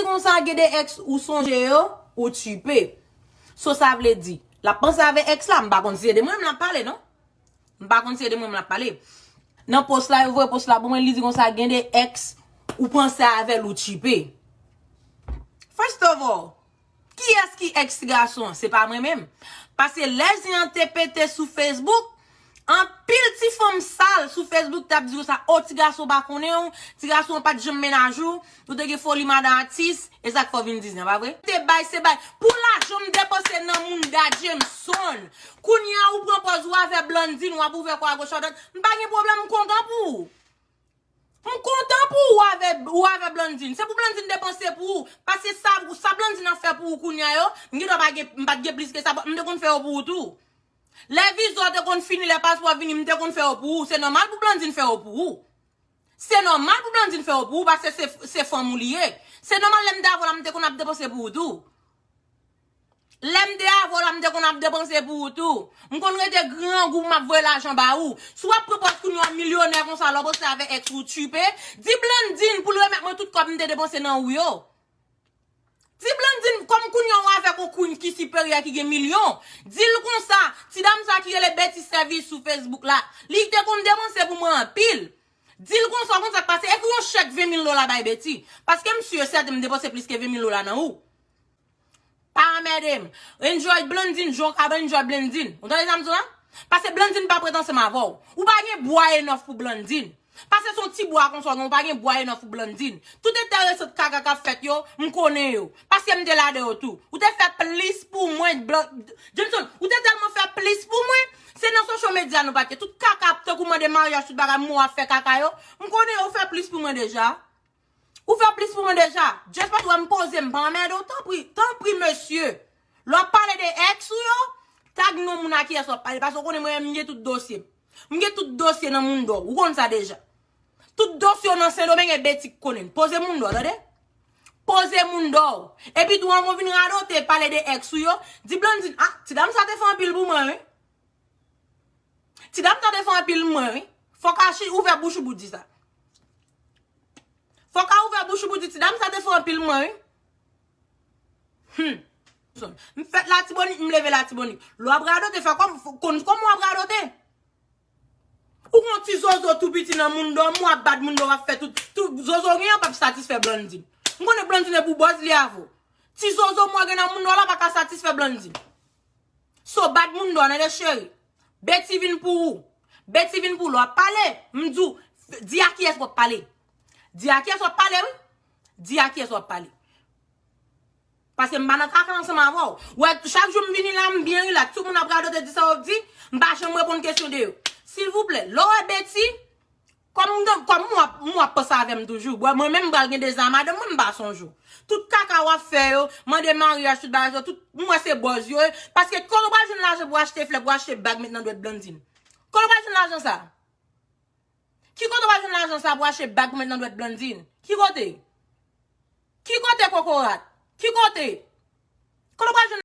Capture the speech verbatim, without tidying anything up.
Konsa gen de ex ou sonje yo, ou tchipe. So sa vle di, l ap panse avè ex la, m pa konn si se de mwen menm l ap pale non. M pa konn si se de mwen menm l ap pale. Nan post la, yo voye post la pou mwen, li di konsa gen de ex ou panse avè l ou tchipe. First of all, kiyès ki ex ti gason an? Se pa mwen menm. Paske lè zen an te pete sou Facebook, anpil ti fanm sal sou Facebook t ap di konsa, o ti gason pa konnen w, ti gason an pa t janm mennaj ou, ou te gen foli madan atis, e sa k fè w vin di zen an, pa vre? Te bay, se bay. Pou lajan m depanse nan moun da Jameson. Kounye a ou pran pòz ou avè Blandine, w ap ouvè kò a goch a dwat. M pa gen pwoblèm, m kontan pou ou. M kontan pou ou avè, ou avè Blandine. Se pou Blandine depanse pou ou. Paske sa, sa Blandine ap fè pou ou kounye a yo, m gendwa pa gen, m pa t gen plis ke sa, m te konn fè yo pou ou tou. Lè viza w te konn fini, lè paspò vini, m te konn fè yo pou ou. Se nòmal pou Blandine fè yo pou ou. Se nòmal pou Blandine fè yo pou ou, paske se, se fanm ou li ye. Se nòmal lè m te avè w la, m te konn ap depanse pou ou tou. Lè m te avè w la, m te konn ap depanse pou ou tou. M konn rete grangou, m ap voye lajan ba ou. Si w ap pran pòz kounye a w milyonè konsa, lè w poste avè ex ou tchipe, di Blandine pou l remèt mwen tout kòb m te depanse nan ou yo. Di Blandine, kòm kounye a w avèk yon queen ki siperyè, ki gen milyon, di l konsa, ti dam sa ki rele Betty Service sou Facebook la, li te konn depanse pou mwen anpil. Di l konsa, w konn sa k pase, ekri yon chèk ven mil dola bay Betty. Paske m si e sèten m depanse plis ke ven mil dola nan ou. Pa anmède m. Enjoy Blandine, jan w ka enjoy Blandine. Ou tande sa m di w la? Paske Blandine pa prèt ansanm avè w. Ou pa gen bwa enòf pou Blandine. Paske se yon ti bwa konsa w gen, ou pa gen bwa enòf pou Blandine. Tout enteresan kaka k ap fèt yo, m konnen yo. Paske m te la de yo tou. Ou te fè plis pou mwen, Blan-, Jameson, ou te tèlman fè plis pou mwen. Se nan social media nou pa t ye. Tout kaka ap tankou mande maryaj, tout bagay, mwen w ap fè kaka yo. M konnen yo, ou fè plis pou mwen deja. Ou fè plis pou mwen deja. Just pa twò m poze, m pa anmède w, tanpri, tanpri mesye. Lè w ap pale de ex ou yo, tag non moun a kiyès w ap pale, paske w konnen mwen menm m gen tout dosye. M gen tout dosye nan Mundo, ou konn sa deja. Tout dosye w nan Sendomeng e Betty k konnen l. Poze Mundo, tande? Poze Mundo. Epi tou anvan w vin radote pale de ex ou yo, di Blandine, ah, ti dam sa te fè anpil pou mwen, wi. Ti dam sa te fè anpil mwen, wi. Fòk a chi ouvè bouch ou pou di sa. Fòk a ouvè bouch ou pou di ti dam sa te fè anpil mwen, wi. Hmm. M fèt Latibonit, m leve Latibonit. Lè w ap radote, fè kòm, konn kòman w ap radote. Ou gon ti zozo tou piti nan Mundo, m w ap bat Mundo, w ap fè tout, tout zozo w gen an p ap satisfè Blandine. M konnen Blandine e pou bòz li avè w. Ti zozo m w gen nan Mundo la pa ka satisfè Blandine. So, bat Mundo, tande cheri. Betty vin pou ou. Betty vin pou ou. Lè w ap pale, m di w, f-, di a kiyès w ap pale. Di a kiyès w ap pale, wi. Di a kiyès w ap pale. Paske m pa nan kaka ansanm avè w. Ou wè, chak jou m vini la, m byen rilaks. Tout moun ap radote, di sa yo di, m pa janm reponn kesyon de yo. Silvouplè, lè w wè Betty, Kòm m, kòm m w ap, m w ap panse avè m toujou. Bon, mwen menm m pral gen deza madanm mwen, m pa sonje w. Tout kaka w ap fè yo, mande maryaj, tout bagay sa, tout, m wè se bòz yo ye. Paske kote w pral jwenn lajan pou achte flè, pou achte bag met nan dwèt Blandine? Kote w pral jwenn lajan sa? Ki kote w pral jwenn lajan sa pou achte bag pou met nan dwèt Blandine? Ki kote? Ki kote kokorat? Ki kote? Kote w pral jwenn